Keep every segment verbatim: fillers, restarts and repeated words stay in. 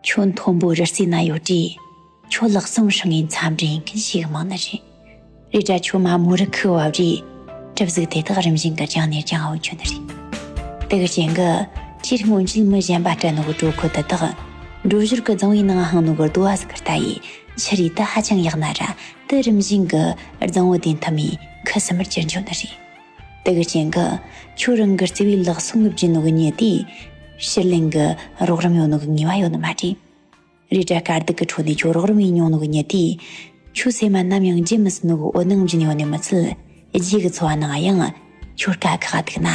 ཁྱོད་མཐོན་པོ་རི་རྩེ་ན་ཡོད་དུས། ཁྱོད་ལག་ཟུང་ཧྲིལ་ངེ་འཚམས་འདྲི་ཡིན་མཁན་ཞིག་མང་ནི་རེད། རེད་དྲ་ཁྱོད་མ་མོ་རི་ཁུག་བབས་དུས། གྲིབ་གཟུགས་དེ་དག་རིམ་བཞིན་གྱི་རྒྱང་ནས་རྒྱང་འོང་ཁྱོད་ནི་རེད། དེ་གི་རྐྱེན་གྱིས་ཁྱེད་སྔོན་ཆད་མི་གཞན་པ་སྤྲད་ནོ་གི་གྲོད་ཁོལ་དེ་དག་འགྲོ་ཞོར་གྱི་རྫིང་བུའི་ནང་ཧང་ནོ་གི་རྡོ་བ་ཟིག་གི་ལྟ་ཡི་ཕྱི་རིས་དེ་ཧ་ཅང་ཡག་ན་ར། དེ་རིམ་བཞིན་གྱི་རྫིང་བུ་དེ་མཐའ་མའི་ཁུ་སིམ་མེར་གྱུར་འགྱོ་ནི་རེད། དེ་གི་རྐྱེན་གྱིས་ཁྱོད་རང་གི་རྩེ་བའི་ལག་ཟུང་གི་བརྒྱུད་ནོ་གི་མྱི་དེ་ཕྱིར་ལེན་གྱི་རོགས་རམ་ཡོད་ནོ་གི་ངེས་པ་ཡོད་ནི་མ་རེད། རེད་དྲ་དཀའ་སྡུག་གི་ཁྲོད་ནས་ཁྱོད་རོགས་རམ་ཡེ་མྱོང་ནོ་གི་མྱི་དེས་ཁྱོད་སེམས་མ་ནམ་ཡང་བརྗེད་མི་སྲིད་ནོ་གི་འོད་སྣང་སྦྱིན་ཡོད་ནི་མི་ཚད། རྗེས་ཀྱི་འཚོ་བ་ནང་ཡང་ཁྱོད་དཀའ་ཁག་སྡུག་ན་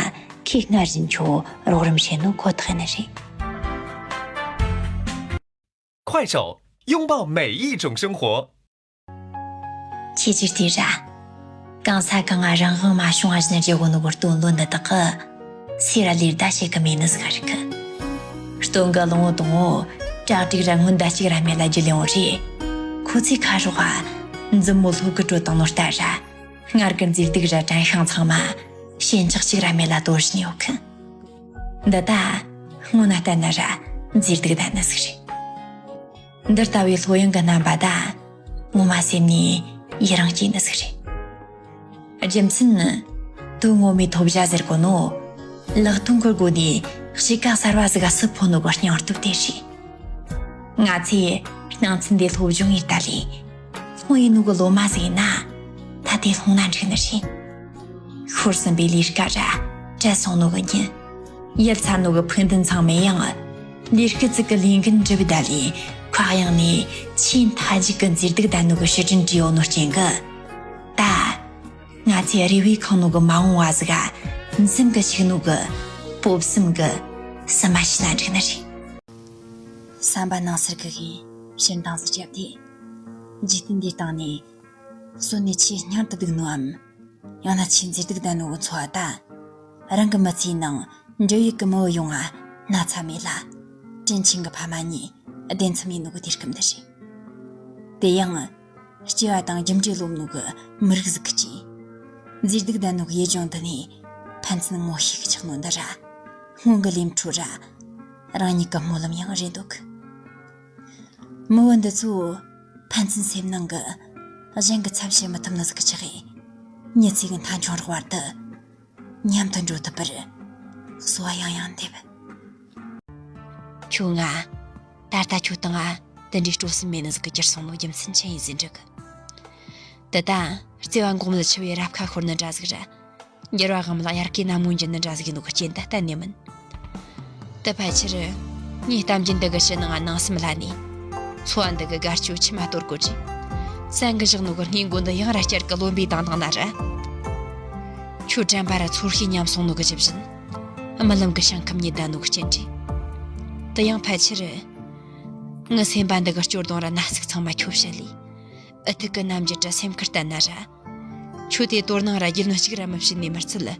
ཁོས་སྔར་བཞིན་ཁྱོད་རོགས་རམ་བྱེད་ནོ་ཁོ་ཐག་ཡིན་ནི་རེད། 快手，拥抱每一种生活。 ཁྱེད་ཀྱིས་བལྟས་ར། གང་ས་གང་ང་རང་དབང་མ་བྱུང་བ་བཞིན་རྒྱུ་གོ་ནོ་གི་སྟོན་ལོ་འདི་དག་གི་སེ་ར་ལས་ཟླ་ཞིག་གི་མེད་ནི་ཟིག་རིག་གི། སྟོན་གི་གླང་བོ་དང་བོ་བྲག་དྲུག་ར་སྔོན་ཟླ་གཅིག་ར་མེད་ལ་རྒྱུ་ལེན་འོང་རེད། ཁོ་ཚོའི་ཁ་རོག་ག་འཛུམ་མོ་ལྷོ་གི་དྲོད་དང་ནོར་ལྟ་ར། སྔར་གི་མཛེས་སྡུག་ར་དྲན་ཤིང་ཚང་མ་ཞེན་ཆགས་གཅིག་ར་མེད་ལ་དོར་བཞིན་ཡོད་གི། འདི་ད་སྔོན་ན་ལྟ་ན་ར་མཛེས་སྡུག་ལྡན་ནི་ཟིག་རེད། འདི་ལྟ་བུའི་ལྷོད་ཡངས་ཀྱི་རྣམ་པ་ད་ངོ་མ་སེམས་ནས་ཡི་རང་སྐྱེས་ནི་ཟིག་རེད། རྒྱུ་མཚན་ནི་དོན་ངོ་མའི་ཐོབ་བྱ་ཟེར་གོ་ནོ། ལག་སྟོང་གི་སྒོ་ནས་གཤིས་ཀ་གསར་བ་ཟིག་ག་སུ་ཕོ་ནོ་གི་སྙིང་སྟོབས་དེ་རེད། ང་ཚོས་སྣང་ཚུལ་འདི་སློབ་སྦྱོང་ཡེ་ལྟ་ལས། སྔོན་ཡིན་ནོ་གི་ལོ་མ་ཟིག་ཡིན་ན་ད་དེ་ལྷུང་ན་འགྲིག་ནི་རེད། ཤོར་ཟིན་པའི་ལས་ཀ་ར་བྲལ་སོང་ནོ་གི་ཉིན། ཡལ་ཚར་ནོ་གི་ཕུགས་འདུན་ཚང་མས་ཡང་ལས་སྐལ་ཙིག་གི་ལས་འགན་འགྲུབ་བསྡད་ལས་ཁོ་གཡང་ནས་ཆེས་མཐའ་མཇུག་གི་མཛེས་སྡུག་ལྡན་ནོ་གི་ཕྱིར་དྲན་བྲིས་ཡོད་ནོ་རྐྱེན་གི། ད་ང་ཚོས་རེ་བས་ཁེངས་ནོ་གི་མ་འོངས་བ་ཟིག་ག་འཛུམ་གི་ཞིག་ནོ་གི་སྤོབས་སེམས་གི་སིལ་མ་ཞིག་ལ་འགྲིག་ནི་རེད། བསམ་པ་ནང་སར་གི་གིས་ཕྱིར་འདང་ཟིག་བརྒྱབ་དུས། འཇིག་རྟེན་འདིའི་སྟེང་ནས་སོན་ནས་ཆེས་སྙིང་དུ་སྡུག་ནོའམ། ཡང་ན་ཆེས་མཛེས་སྡུག་ལྡན་ནོ་གི་འཚོ་བ་ད། རང་གི་མི་ཚེའི་ནང་འབྲེལ་ཡོད་ཀྱི་མི་བུ་ཡོང་ང་ན་ཚ་མེད་ལ། དྲིན་ཆེན་གྱི་ཕ་མ་གཉིས་བདེ་མཚམས་ཡིན་ནོ་གི་དུས་སྐབས་འདི་རེད། དེ་ཡང་། སྐྱེ་བ་དང་རྒྱུ་འབྲས་ལོབས་ནོ་གི་མི་རིགས་ཟིག་གི་སྐྱེས། མཛེས་སྡུག་ལྡན་ནོ་གི་ཡུལ་ལྗོངས་འདི་ནས་ཕན་ཚུན་ངོ་ཤེས་གི་ཆགས་ནོ་འདི་ར། སྔོན་གི་ལས་འཕྲོ་ར། རང་ཉིད་ཀྱི་སྨོན་ལམ་ཡང་རེད་འདུག་མི་བུ་འདི་ཚོ་ཕན་ཚུན་སེམས་ནང་གི་གཞན་གྱི་ཚབ་བྱེད་མི་ཐུབ་ནི་ཟིག་གི་ཆགས་ཡིན། མྱི་ཚེ་གི་མཐའ་འཁྱོངས་རོགས་བར་དུ་མཉམ་དུ་འགྲོ་ཐུབ་པར་གསོལ་བ་ཡང་ཡང་འདེབས། ཁྱོད་ང་། ད་ལྟ་ཁྱོད་དང་ང་དེ་འདྲའི་སྤྲོ་སེམས་མེད་ནི་ཟིག་གི་གྱུར་སོང་ནོ་རྒྱུ་མཚན་ཆི་ཡིན་ཟེར་འདྲི་གི། དེ་ད་བརྩེ་བ་འགོག་མེད་འཆི་བའི་རབ་ཁ་ཤོར་ནི་འདྲ་ཟིག་ར། འགྱུར་བ་དབང་མེད་དབྱར་ཁའི་གནམ་སྔོན་གྱི་ནི་འདྲ་ཟིག་ཡིན་ནོ་གི་རྐྱེན་ད་གཏན་ནས་མིན། དེ་ཕལ་ཆེར་ངའི་གཏམ་རྒྱུད་འདི་གི་ཕྱི་ནང་ང་ནང་སེམས་ལ་ནས། འཚོ་བ་འདི་གི་དགའ་སྐྱོ་མཆི་མ་གཏོར་དགོས་རེད། བཙན་གི་བཞག་ནོ་གི་སྔས་མགོ་འདི་ཡང་ར་བསྐྱར་གི་རློན་པའི་དང་དང་ན་ར། ཁྱོད་དྲན་པ་ར་ཚོར་ཤེས་ཉམས་སོང་ནོ་གི་རྒྱུ་བཞིན། རྨི་ལམ་གི་ཞིང་ཁམས་ཉི་ཟླ་ནོ་གི་སྐྱེ་འདྲེ། དེ་ཡང་ཕལ་ཆེར། ངའི་སེམས་པ་འདི་གི་སྐྱོ་གདུང་ར་ན་ཟུག་ཚང་མ་ཁྱོད་བཤད་ལས། འུ་ཐུག་གི་རྣམ་འགྱུར་ར་སེམས་ཁུར་ལྟ་ན་ར། ཁྱོད་དེ་དོ་སྣང་ར་རྒྱུས་ལོན་གཅིག་ར་མི་བྱེད་ནས་མི་ཚད།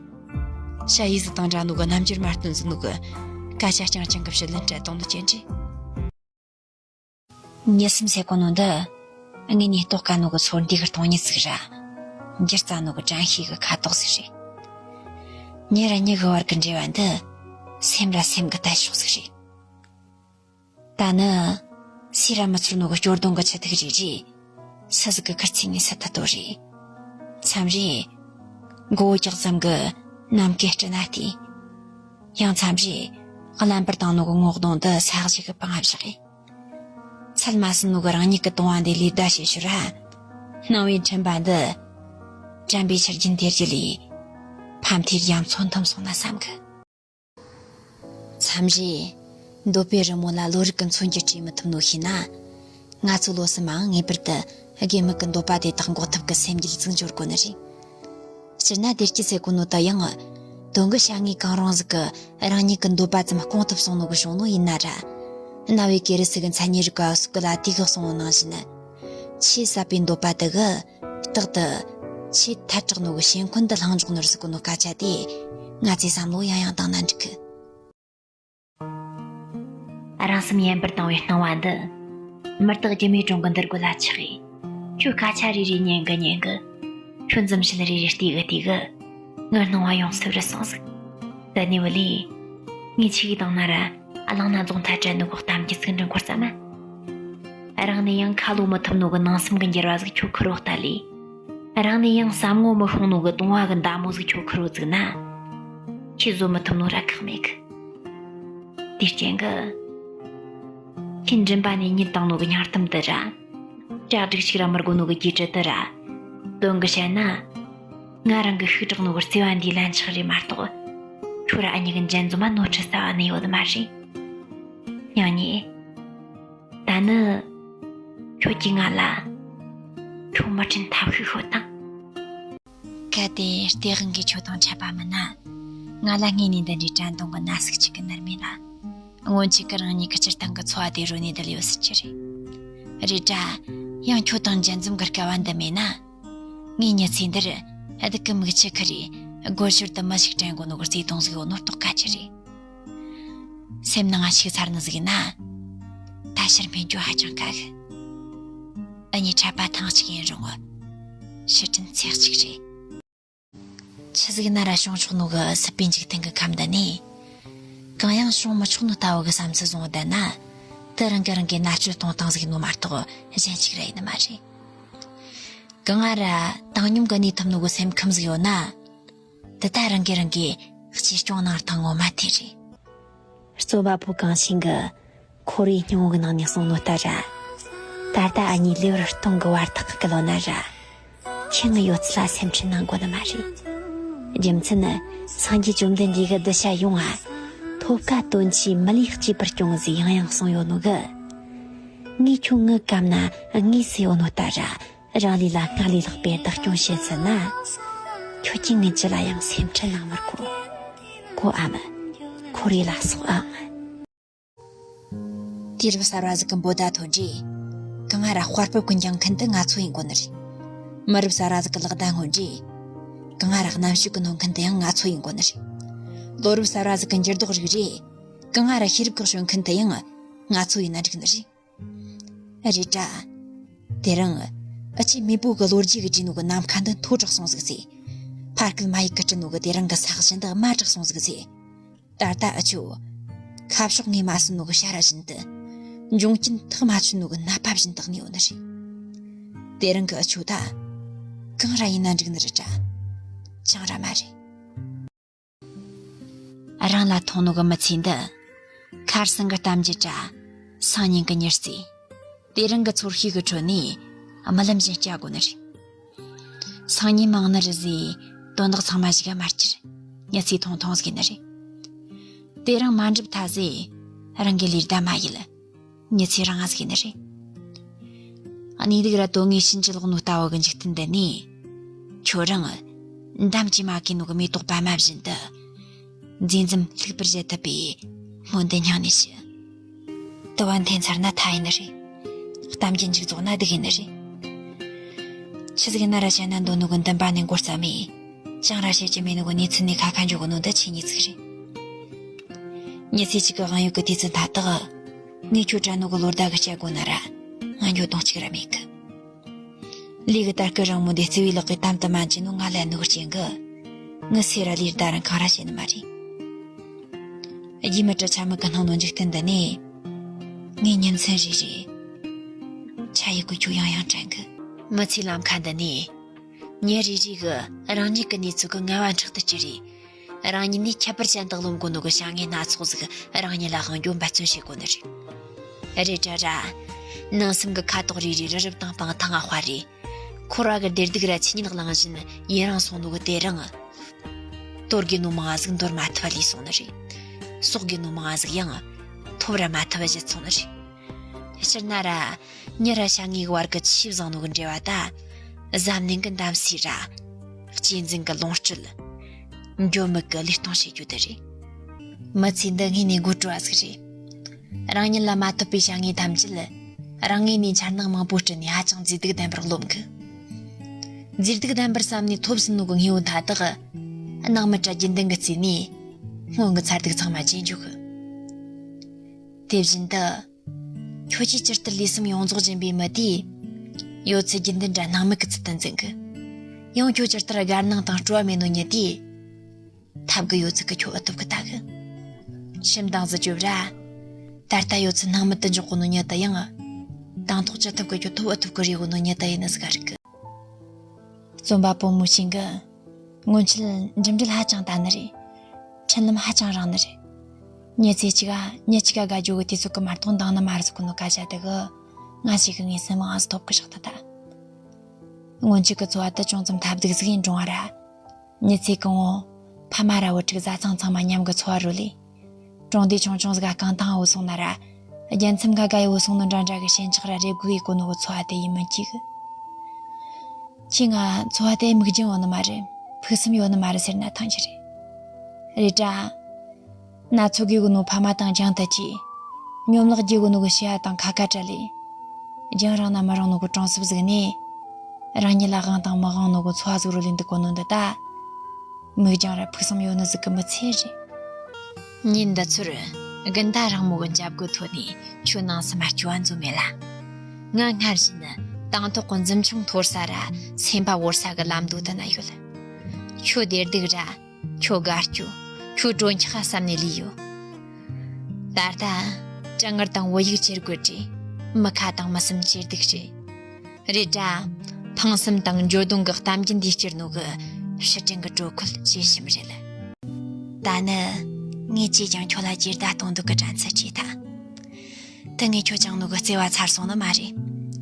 ཞ་ཡིས་ཟིག་དང་འདྲ་ནོ་གི་རྣམ་འགྱུར་མ་སྟོན་ཟིག་ནོ་གི། སྐད་ཆ་རྐྱང་རྐྱང་གི་ཕྱི་ལན་སྤྲད་བཏང་ནོ་སྐྱེ་འདྲེ། མྱི་སེམས་ཟེར་གོ་ནོ་འདི། དངོས་གནས་རྟོགས་དཀའ་ནོ་གི་ཚོར་འདུ་གི་སྟོང་ཉིད་ཟིག་ར། འགྱུར་རྩ་ནོ་གི་དྲན་ཤེས་གི་ཁ་དོག་ཟིག་རེད། མྱི་ར་མྱི་གི་བར་གི་འབྲེལ་བ་འདི། སེམས་ར་སེམས་གི་དལ་ཤོག་ཟིག་རེད། ད་ནི། སུས་ར་མི་ཚོར་ནོ་གི་སྐྱོ་གདུང་གི་ཆུ་ཐིགས་རེ་རེ། སུ་ཟིག་གི་ཁུར་ཚོས་ངས་སེལ་ཐུབ་དོ་རེད། མཚམས་རེ། མགོ་བོ་ལྕགས་ཟམ་གི་ནམ་མཁའི་སྤྲིན་ན་བལྟས། ཡང་མཚམས་རེ། རླན་པར་ལྡང་ནོ་གི་ངོ་གདོང་འདི་ས་གཞི་གི་པང་ང་བཞག་གི། ཚད་མ་ཟིན་ནོ་གི་རང་ཉིད་ཀྱི་ལྟུང་བ་འདི་ལས་བཟླ་བྱེད་ཕྱིར་ར། སྣང་བའི་འཕྲིན་པ་འདི། དྲན་པའི་ཆུ་རྒྱུན་དེར་གྱུར་ལས། ཕ་མཐའི་རྒྱ་མཚོ་འཐུམ་སོང་ན་བསམ་གི། མཚམས་རེ། འདོད་པའི་རི་མོ་ལ་བློ་རིག་གི་མཚོན་གྱིས་བྲིས་མི་ཐུབ་ནོ་ཤེས་ན། ང་ཚོ་བློ་སེམས་མང་ངེས་པར་དུ་དགེ་མིག་གི་འདོད་པ་དེ་དག་འགོག་ཐབས་ཀྱི་སེམས་རྒྱུད་ཅིག་འབྱོར་དགོས་ནི་རེད། སྤྱིར་ན་བདེ་སྐྱིད་ཟེར་གོ་ནོ་དག་ཡང་། དོན་གྱི་བྱ་དངོས་གང་རུང་ཟིག་གི་རང་ཉིད་ཀྱི་འདོད་པ་ཙམ་སྐོང་ཐུབ་སོང་ནོ་གི་བྱུང་ནོ་ཡིན་ན་ར། རྣ་བའི་གེ་རུ་ཟིག་གི་མཚན་ཉིད་རིག་པ་སུག་གི་ལ་དུས་བཀག་སོང་ནོ་ནང་བཞིན། ཆེས་ཟབ་པའི་འདོད་པ་དེ་གི། རྟག་ཏུ། ཆེས་ཐལ་དྲགས་ནོ་གི་ཞེན་ཁོན་དུ་ལྷུང་འཇོག་ནོར་ཟིག་གི་ནོ་སྐད་ཆ་དེ། ང་ཚོས་བསམ་བློ་ཡང་ཡང་བཏང་ན་འགྲིག་གི། རང་སེམས་ཡན་པར་བཏང་བའི་སྣང་བ་འདི། མི་རྟག་སྒྱུ་མའི་སྒྲོན་གི་འདུལ་སྒོ་ལ་ཆགས་ཡིན། ཁྱོད་སྐད་ཆ་རེ་རེ་ཉན་གི་ཉན་གི། ཁྱོད་འཛུམ་ཞལ་རེ་རེ་བལྟས་གི་བལྟས་གི། ངའི་སྣང་བ་ཡོངས་སུ་རི་སོང་ཟིག་དེ་ནས་བུ་ལས། ངས་ཆི་གི་བཏང་ན་ར། གླང་སྣ་རྫོང་ཐ་དྲན་ནོ་གི་གཏམ་རྒྱུད་ཟིག་འདྲི་འཁོར་ཙམ་མ། རང་ནས་ཡང་ཁ་ལོ་མི་ཐུབ་ནོ་གི་ནང་སེམས་གི་འགྱུར་བ་ཟིག་ཁྱོད་ཁུར་བོ་ལྟ་ལས། རང་ནས་ཡང་བསམ་ངོ་མི་ཤོང་ནོ་གི་གདུང་བ་གི་མདའ་མོ་ཟིག་ཁྱོད་ཁུར་བོ་བཙུགས་ན། ཁྱེད་བཟོད་མི་ཐུབ་ནོ་ར་ཁག་མེད་གི། དེའི་རྐྱེན་གི། ཁྱེད་མགྲིན་པ་ནས་ཉིད་བཏང་ནོ་གི་སྙིང་གཏམ་དེ་ར། གྲ་སྒྲིག་ཞིག་ར་མི་དགོས་ནོ་གི་རྒྱས་བྲིས་དེ་ར། དོན་གི་བཤད་ན། ང་རང་གི་ཤུགས་དྲག་ནོ་གི་བརྩེ་བ་འདིའི་ལན་ཆགས་རེད་མ་གཏོགས། ཁྱོད་ར་ཨ་མྱེས་གི་འཇལ་འཛོམས་མ་ནོར་འཁྲུལ་ཟ་བ་ནི་ཡོད་མ་རེད། སྙིང་ཉེ། ད་ནི། ཁྱོད་ཀྱིས་ང་ལ། ཁྱོད་མི་དྲན་ཐབས་ཤིག་ཤོད་དང་། གལ་ཏེ་སྟེས་དབང་གིས་ཁྱོད་དང་འཕྲད་པ་མིན་ན། ང་ལ་དངོས་ནས་འདི་འདྲའི་དྲན་གདུང་གི་ན་ཟུག་ཅིག་གི་ནར་མེད་ལ། སྔོན་ཆད་ཀྱི་རང་ཉིད་ཀྱི་སྤྱིར་བཏང་གི་འཚོ་བ་དེ་རོལ་ནས་བསྡད་ཡོད་སྲིད་ཀྱི་རེད། རེད་དྲ། ཡང་ཁྱོད་དང་མཇལ་འཛོམས་ཀྱི་སྐལ་བ་འདི་མེད་ན། ངའི་མྱི་ཚེ་འདིར་སྡུག་གི་མིག་ཆུ་ཁུར་རེ། སྒོར་ཞོར་དུ་མི་ཞིག་དྲན་དགོས་ནོ་གི་བརྩེ་དུང་ཟིག་ཡོད་ནོ་རྟོགས་དཀའ་ཀྱི་རེད། སེམས་ནང་ང་ཞིག་ཚར་ནི་ཟིག་ཡིན་ན། ད་ཕྱིར་འཕེན་རྒྱུ་ཧ་ཅང་དཀའ་གི། འུ་གཉིས་འཕྲད་པ་ཐེངས་གཅིག་ཡིན་རུང་། ཕྱིར་དྲན་ཚེགས་གཅིག་རེད། ཆི་ཟིག་ན་ར་བྱུང་ཆོག་ནོ་གི་སྲིད་པའི་འཇིག་རྟེན་གི་ཁམས་འདི་ནས། གང་ཡང་བྱུང་མི་ཆོག་ནོ་ལྟ་བུ་གི་བསམ་ཚུལ་བཟུང་བསྡད་ན། དེ་རང་གི་རང་གི་མནར་གཅོད་གཏོང་སྟངས་ཟིག་ནོ་མ་གཏོགས་གཞན་ཞིག་ར་ཡིན་ནི་མ་རེད། གང་ང་ར་བཏང་སྙོམས་གི་གནས་ཐུབ་ནོ་གི་སེམས་ཁམས་ཟིག་ཡོད་ན། དེ་ད་རང་གི་རང་གི་གཅེས་སྐྱོང་གནང་སྟངས་ངོ་མ་དེ་རེད། རྩོམ་པ་པོ་གངས་ཆེན་གྱིས་ཁོ་རའི་སྙིང་བོ་གི་ནང་ནས་གསུངས་ནོ་ལྟར་ར། ད་ལྟ་འུ་གཉིས་ལེ་བར་སྟོང་གི་བར་ཐག་གི་ལོ་ན་ར། ཁྱེད་ངའི་ཡོད་ཚད་ལ་སེམས་ཁྲལ་གནང་དགོས་ནི་མ་རེད། རྒྱུ་མཚན་ནི་སངས་རྒྱས་བཅོམ་ལྡན་འདས་ཀྱིས་གདུལ་བྱ་ཡོངས་ང་ཐོབ་དཀའ་དོན་ཆེ་མི་ལུས་གཅེས་པར་སྐྱོང་ཟིག་ཡང་ཡང་གསུངས་ཡོད་ནོ་གི། ངས་ཁྱོད་ངའི་གམ་ན་དངོས་སུ་ཡོད་ནོ་ལྟར་ར། རང་ལུས་ལ་སྔར་ལས་ལྷག་པའི་བདག་སྐྱོང་བྱེད་ཟིན་ན། ཁྱོད་ཀྱིས་ངའི་རྒྱུད་ལ་ཡང་སེམས་ཁྲལ་གནང་མི་དགོས། ཁོ་ཨ་མ། ཁོ་རེ་ལ་སོགས་ཨང་། དུས་རབས་གསར་བ་ཟིག་གི་འབོད་བརྡ་ཐོན་རྗེས། གང་ང་ར་དཔའ་སྤོབས་ཀྱི་འགྱིང་མཁན་དེ་ང་ཚོ་ཡིན་དགོས་ནི་རེད། མི་རབས་གསར་བ་ཟིག་གི་ལག་བརྡ་མངོན་རྗེས། གང་ང་ར་རྣམ་དཔྱོད་ཀྱི་ནོར་མཁན་དེ་ཡང་ང་ཚོ་ཡིན་དགོས་ནི་རེད། ལོ་རབས་གསར་བ་ཟིག་གི་འགྱུར་ལྡོག་རིག་རྗེས། གང་ང་ར་ཤེས་རབ་ཀྱི་སྤྱོད་མཁན་དེ་ཡང་ང་ཚོ་ཡིན་ན་འགྲིག་ནི་རེད། རེད་དྲ། དེ་རིང་། འུ་ཆོས་མེས་པོ་གི་ལོ་རྒྱུས་ཀྱི་བྲིས་ནོ་གི་ནམ་མཁའ་འདི་མཐོ་དྲགས་སོང་ཟིག་ཟེ། ཕ་སྐད་མ་ཡིག་གི་བྲིས་ནོ་གི་དེ་རིང་གི་ས་གཞི་འདི་དམའ་དྲགས་སོང་ཟིག་ཟེ། ད་ལྟ་འུ་ཆོ། ཁ་ཕྱོགས་ངོས་མ་ཟིན་ནོ་གི་ཤ་ར་བཞིན་དུ། འབྱུང་རྐྱེན་ཐག་མ་ཆོད་ནོ་གི་ནད་པ་བཞིན་དུ་གནས་ཡོད་ནི་རེད། དེ་རིང་གི་འུ་ཆོ་ད། གང་ར་ཡིན་ན་འགྲིག་ནི་རེད་དྲ། ཅང་ར་མ་རེད། རང་ལ་མཐོང་ནོ་གི་མི་ཚེ་འདི། ཁར་སང་གི་གཏམ་རྒྱུད་དྲ། སང་ཉིན་གི་མྱི་རྩིས། དེ་རིང་གི་ཚོར་ཤེས་གི་ཁྲོད་ནས། རྨི་ལམ་བཞིན་སྐྱེ་དགོས་ནི་རེད། སང་ཉིན་མང་ནི་རེད་ཟེ། དོན་དག་ཚང་མ་གཞུག་ག་མ་བསྐྱུར། མྱི་ཚེ་ཐུང་ཐུང་ཟིག་ནི་རེད། དེ་རིང་མ་འགྲུབ་ཐལ་ཟེ། རང་གི་ལུས་བདེ་མ་ཡིན། མྱི་ཚེ་རིང་ཟིག་ནི་རེད། གནས་ལུགས་ར་དོན་དངོས་ཕྱིན་ཅི་ལོག་ནོ་ལྟ་བུ་གི་འཇིག་རྟེན་འདི་ནས། ཁྱོད་རང་། འདམ་གྱིས་མ་གོས་ནོ་གི་མེ་ཏོག་པད་མ་བཞིན་དུ། མཛེས་འཛུམ་ལྷུག་པར་བཞད་ཐུབ་པའི་སྨོན་འདུན་སྙིང་ནས་ཞུ། དུ་བ་འཐེན་ཚར་ན་མཐའ་ཡིན་ནི་རེད། གཏམ་གྱི་མཇུག་རྫོགས་ན་སྡུག་ཡིན་ནི་རེད། ཆི་ཟིག་ཡིན་ན་ར་བཤད་ན་འདོད་ནོ་གི་འདུན་པ་ནས་འགོ་བརྩམས་མེད། ཅང་ར་བཤད་རྒྱུ་མེད་ནོ་གི་གནས་ཚུལ་ནས་ཁ་ཁ་འཇོག་གི་ནོ་འདི་ཆོས་ཉིད་ཟིག་རེད། མྱི་ཚེ་གཅིག་གི་དབང་ཡོད་གི་དུས་ཚོད་མཐའ་དག་ངས་ཁྱོད་དྲན་ནོ་གི་ལོ་ཟླ་གི་བཤད་དགོས་ན་ར། ང་འགྱོད་གདུང་གཅིག་ར་མེད་གི། ལས་གི་དར་སྐུད་རིང་མོ་འདི་རྩི་བའི་ལག་གི་གཏམ་དུ་མ་འཇུ་ནོ་ང་ལན་ནོ་གི་རྐྱེན་གི། ངི་སེ་ར་ལིར་ད་རང་གང་ར་བྱེད་ནི་མ་རེད། རྒྱུས་མི་སྤྲད་ཆ་མི་གི་སྣང་ནོ་འཇིག་རྟེན་འདི་ནས། ངའི་ཉིན་མཚན་རེ་རེ། ཆ་ཡི་གུ་ཁྱོད་ཡང་ཡང་དྲན་གི། མི་ཚེའི་ལམ་ཁ་འདི་ནས། ཉིན་རེ་རེ་གི་རང་ཉིད་ཀྱི་གནས་ཚུལ་གི་ངལ་བ་འཕྲག་ཏུ་སྐྱེ་རེ། རང་ཉིད་ནས་ཁྱད་པར་ཅན་དག་རློམ་གོ་ནོ་གི་བྱ་དངོས་སྣ་ཚོགས་ཟིག་རང་ཉིད་ལ་དབང་རྒྱུ་འབད་བརྩོན་བྱེད་དགོས་ནི་རེད། རེད་དྲ་ར། ནང་སེམས་གི་ཁ་དོག་རེ་རེ་རི་རབ་དང་སྤང་ཐང་ང་སྤར་རེ། འཁོར་བ་གི་བདེ་སྡུག་ར་ཆོས་ཉིད་གླེང་བཞིན་ཡུན་རིང་སོང་ནོ་གི་དེ་རིང་། དོར་དགོས་ནོ་མང་ང་ཟིག་འདོར་མ་ཐུབ་པ་ལུས་སོང་ནི་རེད། གསོག་དགོས་ནོ་མང་ང་ཟིག་ཡང་ཐོབ་ར་མ་ཐུབ་པ་བཞེས་སོང་ནི་རེད། སྤྱིར་ན་ར། མྱི་ར་བྱ་དངོས་བར་གྱི་ཆེས་བཟང་ནོ་གི་འབྲེལ་བ་ད། གཟབ་ནན་གྱི་གདམ་གསེས་ར། གཅེས་འཛིན་གྱི་ལོངས་སྤྱོད། འགྱོད་མེད་ཀྱི་ལུས་གཏོང་བྱེད་རྒྱུ་དེ་རེད། མི་ཚེ་འདི་དངོས་ནས་དགོད་བྲོ་བ་ཟིག་རེད། རང་ཉིད་ལ་མ་ཐོབ་པའི་བྱ་དངོས་ཐམས་ཅད་རང་ངོས་ནས་འཆར་སྣང་མང་པོ་བསྐྲུན་ནས་ཧ་ཅང་མཛེས་སྡུག་ལྡན་པར་རློམ་གི། མཛེས་སྡུག་ལྡན་པར་བསམ་ནས་ཐོབ་ཟིན་ནོ་གི་དངོས་པོ་མཐའ་དག་སྣང་མེད་ར་རྒྱུན་ལྡན་གྱི་རྩིས་ནས་སྔོན་གྱི་མཚར་སྡུག་ཚང་མ་བརྗེད་འཇུག་གི། དེ་བཞིན་དུ། ཁྱོད་ཀྱིས་ཇི་ལྟར་ལུས་སེམས་ཡོངས་རྫོགས་སྦྱིན་པའི་མི་དེས། ཡོད་ཚད་རྒྱུན་ལྡན་ར་སྣང་མེད་ཀྱི་ཚུལ་དུ་འཛིན་གི། ཡང་ཁྱོད་ཇི་ལྟར་དགའ་སྣང་དང་སྤྲོ་བ་མེད་ནོ་མྱི་དེས། ཐབས་ཀྱི་ཡོད་ཚད་ཀྱིས་ཁྱོད་ཨུ་ཐུབ་ཀྱི་ལྟ་གི། ཁྱིམ་དང་གཟི་བརྗིད་ར། ད་ལྟ་ཡོད་ཚད་སྣང་མེད་དུ་འཇོག་གོ་ནོ་མྱི་དེ་ཡང་། དང་ཐོག་ཅི་ཐུབ་ཀྱི་ཁྱོད་ཐོབ་ཨེ་ཐུབ་ཀྱི་རེ་གོ་ནོ་མྱི་དེ་ཡིན་ནི་ཟིག་ག་རིག་གི། རྩོམ་པ་པོ་མུ་ཤིང་གི། སྔོན་ཆད་འགྲིམ་འགྲུལ་ཧ་ཅང་དལ་ནི་རེད། འཕྲིན་ལམ་ཧ་ཅང་རིང་ནི་རེད། མྱི་ཚེ་གཅིག་ག་མྱི་གཅིག་ག་དགའ་རྒྱུ་གི་དུས་ཚོད་ཀྱི་མ་གཏོགས་འདང་ནི་མ་རེད་ཟེར་གོ་ནོ་སྐད་ཆ་དེ་གི། ང་ཞིག་གི་ངའི་སེམས་ངང་ཟིག་ཐོབ་གི་ཞག་ད་ད། སྔོན་ཆད་ཀྱི་འཚོ་བ་དེ་ཅུང་ཙམ་ཐབས་སྡུག་ཟིག་ཡིན་རུང་བ་ར། མྱི་ཚེ་གང་བོ། ཕ་མ་ར་བུ་ཕྲུག་བཟའ་ཚང་ཚང་མ་མཉམ་གི་འཚོ་བ་རོལ་ལས། གྲོང་སྡེ་ཆུང་ཆུང་ཟིག་ག་རྐང་ཐང་བུད་སོང་ན་ར། རྒྱལ་མཚམས་ག་ག་ཡི་བུད་སོང་ནོ་འདྲ་འདྲ་གི་ཞེན་ཆགས་ར་རེ་སྒུག་ཡི་གོ་ནོ་གི་འཚོ་བ་དེ་ཡིན་མིན་གཅིག་གི། ཁྱོས་ང་འཚོ་བ་དེ་མིག་རྒྱང་ཡོད་ནི་མ་རེད། ཕུགས་བསམ་ཡོད་ནི་མ་རེད་ཟེར་ན་ཐང་ཆད་རེད། རེད་དྲ། ན་ཚོད་རྒས་གོ་ནོ་ཕ་མ་དང་རྒྱང་ཐད་ཀྱིས། གཉོམ་ལག་རྒྱས་གོ་ནོ་གི་ཞི་ཡ་དང་ཁ་ཁ་བྲལ་ལས། རྒྱང་རིང་ན་མི་རིང་ནོ་གི་གྲོང་གསེབ་ཟིག་ནས། རང་ཉིད་ལ་དབང་དང་མི་དབང་ནོ་གི་འཚོ་བ་ཟིག་རོལ་ལས་འདུག་གོ་ནོ་འདི་ད། མིག་རྒྱང་ར་ཕུགས་བསམ་ཡོད་ནི་ཟིག་གི་མི་ཚད་རེད། ཉིན་འདི་ཚོར་དགུན་ཟླ་རིང་མོ་གི་འཇབ་རྒོལ་ཐོག་ནས་ཁྱོད་ནང་སེམས་སྐྱོ་བ་འཛོམས་མེད་ལ། ང་སྔར་བཞིན་དང་ཐོག་གི་འཛུམ་ཆུང་འཐོར་ས་ར་སེམས་པ་བོར་ས་གི་ལམ་མདོ་དེ་ན་ཡོད། ཁྱོད་བདེ་སྡུག་ར། ཁྱོད་དགའ་སྐྱོ། ཁྱོད་གྲོན་ཆག་བསམ་ནས་ལུས་ཡོད། ད་ལྟ། གྲང་ངར་དང་བོད་ཡིག་ཇེ་རྒོད་རེད། མི་ཁ་དང་མི་སེམས་ཇེ་སྡུག་རེད། རེད་དྲ། ཕངས་སེམས་དང་འགྱོད་གདུང་གི་གཏམ་རྒྱུད་འདིས་སྐྱུར་ནོ་གི་ཕྱིར་དྲན་གི་དྲོད་ཁོལ་ཇེ་ཞིམ་རེད། ད་ནི། ངས་ཅིས་ཀྱང་ཁྱོད་ལ་ཇི་ལྟ་གཏོང་འདོད་གི་དྲན་ཚུལ་སྐྱེས་ཐལ། དེ་ངས་ཁྱོད་བཅངས་ནོ་གི་བརྩེ་བ་ཚར་སོང་ནི་མ་རེད།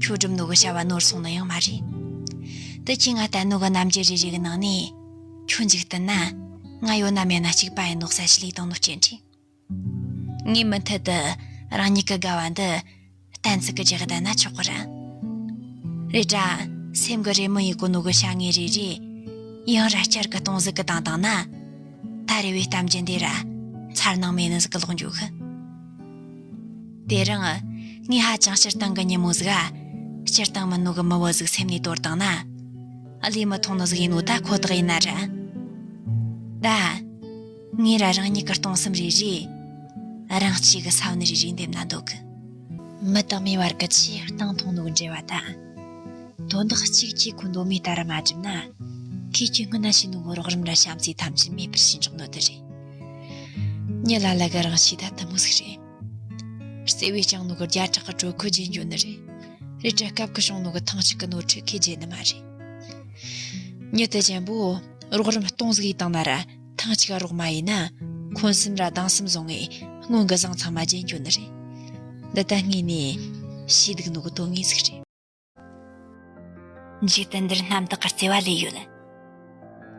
ཁྱོད་བསྒྲུབས་ནོ་གི་བྱ་བ་ནོར་སོང་ནི་ཡང་མ་རེད། དེ་ཁྱོས་ང་བསྟན་ནོ་གི་རྣམ་འགྱུར་རེ་རེ་གི་ནང་ནས། ཁྱོད་འཇིག་རྟེན་ན། ང་ཡོད་ན་མེད་ན་གཅིག་པ་ཡིན་ནོ་གསལ་བྱེད་ལས་བཏང་ནོ་སྐྱེ་འདྲ། ངས་མུ་མཐུད་དུ་རང་ཉིད་ཀྱི་དགའ་བ་འདི་གཏན་ཚིགས་ཀྱི་རྒྱག་བསྡད་ན་ཆོག་གི་རེད། རེད་དྲ། སེམས་ཀྱི་རེ་སྨོན་ཡེད་གོ་ནོ་གི་བྱ་དངོས་རེ་རེ། ཡང་ར་བསྐྱར་གྱི་སྟོང་ཟད་ཀྱི་བཏང་བཏང་ན། ད་རེ་བའི་གཏམ་རྒྱུད་འདི་ར་མཚར་སྣང་མེད་ནི་ཟིག་གི་ལོག་འགྱོ་གི། དེ་རིང་ངས་ཧ་ཅང་སྤྱིར་བཏང་གི་ཉིན་མོ་ཟིག་ག་སྤྱིར་བཏང་མིན་ནོ་གི་མི་བུ་ཟིག་སེམས་ནས་དོར་བཏང་ན། ཨ་ལས་མི་མཐོང་ནི་ཟིག་ཡིན་ནོ་ད་ཁོ་ཐག་ཡིན་ན་ར། ད། ངས་ར་རང་ཉིད་ཀྱི་སྟོང་བསམ་རེ་རེ། རང་གཅིག་གི་ས་བོན་རེ་རེ་འདེབས་ན་འདོད་གི། མི་དང་མིའི་བར་གྱི་ཆེས་གཏིང་མཐོང་ནོ་གི་འབྲེལ་བ་དང་། དོན་དག་གཅིག་གིས་ཁོ་འདོད་མོས་ལྟར་མ་བསྒྲུབས་ན། ཁོས་ཁྱོས་སྔོན་ན་བྱས་ནོ་གི་རོགས་རམ་ར་བྱམས་བརྩེའི་ཐམས་ཅད་མེད་པར་བྱས་འཇོག་ནོ་དེ་རེད། མྱི་ལ་ལ་གི་རང་གཤིས་ད་དེ་མོ་ཟིག་རེད། བརྩེ་བས་བཅངས་ནོ་གི་བརྒྱ་ཕྲག་གི་དྲོད་ཁོལ་རྗེས་འགྱོ་ནི་རེད། རེད་དྲ་སྐབས་ཀྱིས་བྱུང་ནོ་གི་ཐང་ཅིག་གི་ནོར་འཁྲུལ་ཁོས་བརྗེད་ནི་མ་རེད། མྱི་དེ་ཅན་པོ་རོགས་རམ་སྟོང་ཟིག་ཡེད་བཏང་ན་ར་ཐང་ཅིག་ག་རོགས་མ་ཡེད་ན་འཁོན་སེམས་ར་སྡང་སེམས་བཟུང་ངས་སྔོན་གི་བཟང་ཚང་མ་བརྗེད་འགྱོ་ནི་རེད། འདི་ད་དངོས་ནས་ཤེས་སྡུག་ནོ་གི་དོན་དངོས་ཟིག་རེད། འཇིག་རྟེན་འདིར་རྣམ་དག་གི་བརྩེ་བ་ལོས་ཡོད།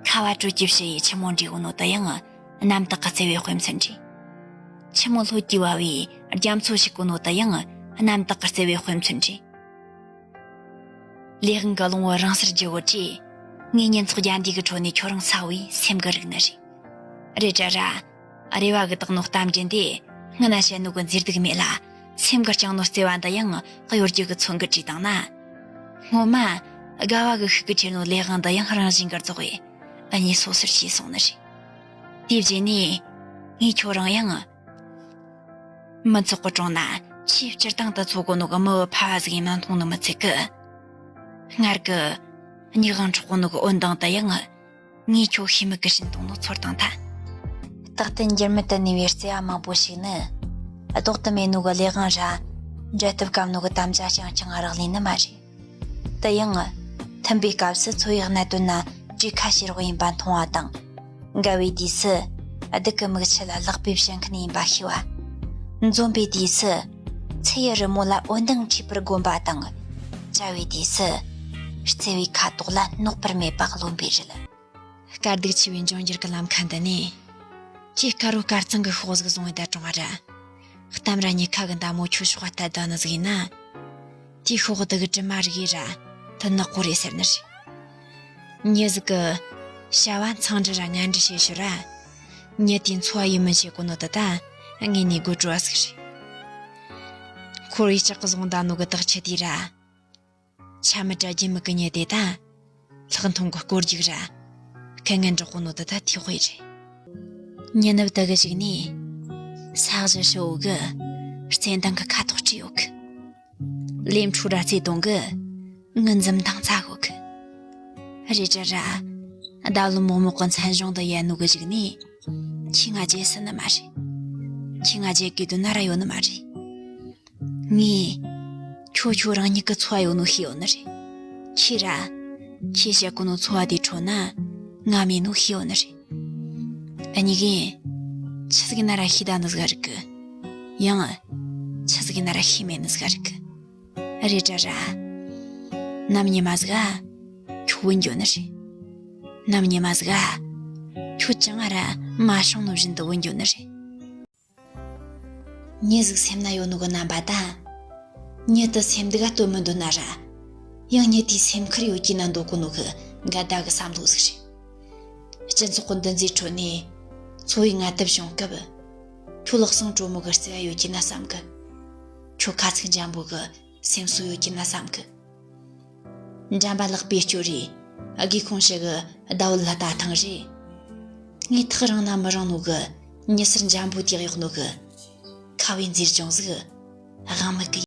ཁ་བ་དྲོད་ཀྱིས་བྱི་ཡི་ཆུ་མོ་འདྲིས་གོ་ནོ་དེ་ཡང་རྣམ་དག་གི་བརྩེ་བའི་དཔེ་མཚོན་རེད། ཆུ་མོ་ལྷོད་ཀྱིས་བབས་པའི་རྒྱ་མཚོ་ཞིག་གོ་ནོ་དེ་ཡང་རྣམ་དག་གི་བརྩེ་བའི་དཔེ་མཚོན་རེད། ལས་དབང་གི་རླུང་བུ་རིང་སར་རྒྱུ་བོ་དེས་ངའི་ཉིན་ཚོགས་རྒྱ་འདི་གི་ཁྲོད་ནས་ཁྱོད་རང་ཚ་བོའི་སེམས་གི་རིག་ནི་རེད། རེད་དྲ་ར། རེ་བ་གི་བཏགས་ནོ་གཏམ་རྒྱུད་འདི་སྔ་ན་བཤད་ནོ་གི་མཛེས་སྡུག་མེད་ལ་སེམས་གི་བཅངས་ནོ་བརྩེ་བ་འདི་ཡང་གཡོ་སྒྱུ་གི་མཚོན་གི་བྲིས་བཏང་ན། སྔོན་མ་དགའ་བ་གི་ཤུགས་ཀྱིས་ཁྱེར་ནོ་ལས་དབང་འདི་ཡང་རང་བཞིན་གྱིས་རྫོགས་པས་གཉིད་སོ་སོར་ཞེད་སོང་ནི་རེད། དེའི་རྗེས་ནས་ངས་ཁྱོད་རང་ཡང་མི་ཚོགས་གི་དྲུང་ན་ཆེས་སྤྱིར་བཏང་དུ་འཚོ་གོ་ནོ་གི་མི་བུ་ཕལ་བ་ཟིག་ཡིན་ན་མཐོང་ནི་མི་ཚད་གི། སྔར་གི་མྱི་དབང་འཕྲོག་གོ་ནོ་གི་འོད་མདངས་དེ་ཡང་ངས་ཁྱོད་ཤེས་མེད་གི་བྱིན་བཏང་ནོ་ཚོར་བཏང་ཐལ། རྟག་ཏུ་འགྱུར་མེད་དུ་གནས་པའི་བརྩེ་བ་མང་པོ་ཞིག་ནི། ལྡོག་ཏུ་མེད་ནོ་གི་ལས་དབང་ར། འབྲལ་ཐབས་དཀའ་ནོ་གི་དམ་བཅའ་རྐྱང་རྐྱང་རག་ལས་ནི་མ་རེད། དེ་ཡང་། མཐུན་པའི་སྐབས་སུ་འཚོ་བའི་གནད་དོན་ན་གྲོས་ཁ་བྱེད་རོགས་ཡིན་པ་མཐོང་བ་དང་། འགལ་བའི་དུས་སུ། སྡུག་གི་མིག་ཆུ་ལ་ལག་པས་བྱིན་མཁན་ཡིན་པ་ཤེས་པ། འཛོམས་པའི་དུས་སུ། ཚེ་ཡི་རི་མོ་ལ་འོད་མདངས་འཁྲིས་པར་བསྒོམ་པ་དང་། བཅའ་བའི་དུས་སུ། བརྩེ་བའི་ཁ་དོག་ལ་ནོག་པར་མེད་པ་རློམ་པའི་རིལ། དཀའ་སྡུག་ཆེ་བའི་འབྱུང་འགྱུར་གྱི་ལམ་ཁ་འདི་ནས། ཁྱོས་དཀར་བོ་དཀར་གཙང་གི་ཤོག་ཟིག་བཟུང་བའི་ཟླ་གྲོང་བ་ར། གཏམ་ར་ཉི་ཁ་གི་མདའ་མོ་ཁྱོད་ཤོག་བ་ལྟ་ལྡང་ནི་ཟིག་ཡིན་ན། དེའི་ཤོག་དེ་གི་དྲི་མ་རིག་ཡེ་ར་དེ་ནག་པོ་རེད་ཟེར་ནི་རེད། མྱི་ཟིག་གི་བྱ་བ་མཚང་འབྲུ་ར་ངན་འབྲུ་བྱེད་ཤུལ་ར། མྱི་དེའི་འཚོ་བ་ཡིད་སྨོན་བྱེད་གོ་ནོ་དེ་ད་དངོས་ནས་དགོད་བྲོ་བ་ཟིག་རེད། འཁོར་བའི་ལྕག་གིས་བཟུང་བསྡད་ནོ་གི་དག་ཆུ་དེ་ར། ཆ་མི་དྲ་རྒྱུ་མིག་གི་མྱི་དེ་ད། ལྷག་མཐོང་གི་སྐོར་རྒྱུག་ར། སྐད་ངན་སྒྲོག་གོ་ནོ་དེ་ད་ཐེ་དཔེ་རེད། ཉི་ནུབ་དེ་གི་གཞུག་ནས། ས་གཞི་ཧྲིལ་བོ་གི་བརྩེ་མདངས་ཀྱི་ཁ་དོག་བྲིས་ཡོད་གི། ལས་འཕྲོ་ར་བརྩེ་དུང་གི་ངུ་འཛུམ་མདངས་བཙལ་ཡོད་གི། རེད་དྲ་ར། ཟླ་ལོ་མོག་མོག་གི་མཚན་གཞུང་དེ་ཡལ་ནོ་གི་གཞུག་ནས། ཁྱོས་ང་བརྗེད་སྲིད་ནི་མ་རེད། ཁྱོས་ང་བརྗེད་དགོས་དོན་ན་ར་ཡོད་ནི་མ་རེད། ངས་ཁྱོད་ཁྱོད་རང་ཉིད་ཀྱི་འཚོ་བ་ཡོད་ནོ་ཤེས་ཡོད་ནི་རེད། ཁྱེད་ར། ཁྱེད་བཤད་གོ་ནོ་འཚོ་བ་དེའི་ཁྲོད་ན་ང་མེད་ནོ་ཤེས་ཡོད་ནི་རེད། འུ་གཉིས་ཀས་ཆི་ཟིག་ཡིན་ན་ར་ཤེས་ད་ནི་ཟིག་རིག་གི། ཡང་ཆི་ཟིག་ཡིན་ན་ར་ཤེས་མེད་ནི་ཟིག་རིག་གི། རེད་དྲ་ར། ནམ་ཉི་མ་ཟིག་ཁྱོད་བུད་འགྱོ་ནི་རེད། ནམ་ཉི་མ་ཟིག་ཁྱོད་ཅང་ང་ར་མ་བྱུང་ནོ་བཞིན་དུ་བུད་འགྱོ་ནི་རེད། མྱི་ཟིག་སེམས་ན་ཡོད་ནོ་གི་རྣམ་པ་དང་། མྱི་དེ་སེམས་སྡུག་ག་སྟོན་མི་འདོད་ན་ར། ཡང་མྱི་དེའི་སེམས་ཁུར་ཡོད་ཀྱི་ན་འདོད་གོ་ནོ་གི་འགལ་ཟླ་གི་བསམ་བློ་ཟིག་རེད། སྤྱི་ཚོགས་གི་འདུ་འཛིའི་ཁྲོད་ནས་འཚོ་བའི་ངལ་དུབ་བྱུང་སྐབས། ཁྱོད་ལག་ཟུང་དྲོན་མོ་གི་རྩེ་བ་ཡོད་ཀྱི་ན་བསམ་གི། ཁྱོད་ཁ་ཚིག་འཇམ་པོ་གི་སེམས་གསོ་ཡོད་ཀྱི་ན་བསམ་གི། འགྲམ་པ་ལག་པས་སྐྱོར་རེ། སྒེའུ་ཁུང་ཞིག་གི་ཟླ་བོ་ལ་ལྟ་ཐེངས་རེ། ངས་ཐག་རིང་ན་མི་རིང་ནོ་གི་མྱི་སེར་འཇམ་པོ་དེ་གཡོག་ནོ་གི་ཁ་བའི་མཛེས་ལྗོངས་ཟིག་དབང་མེད་གི་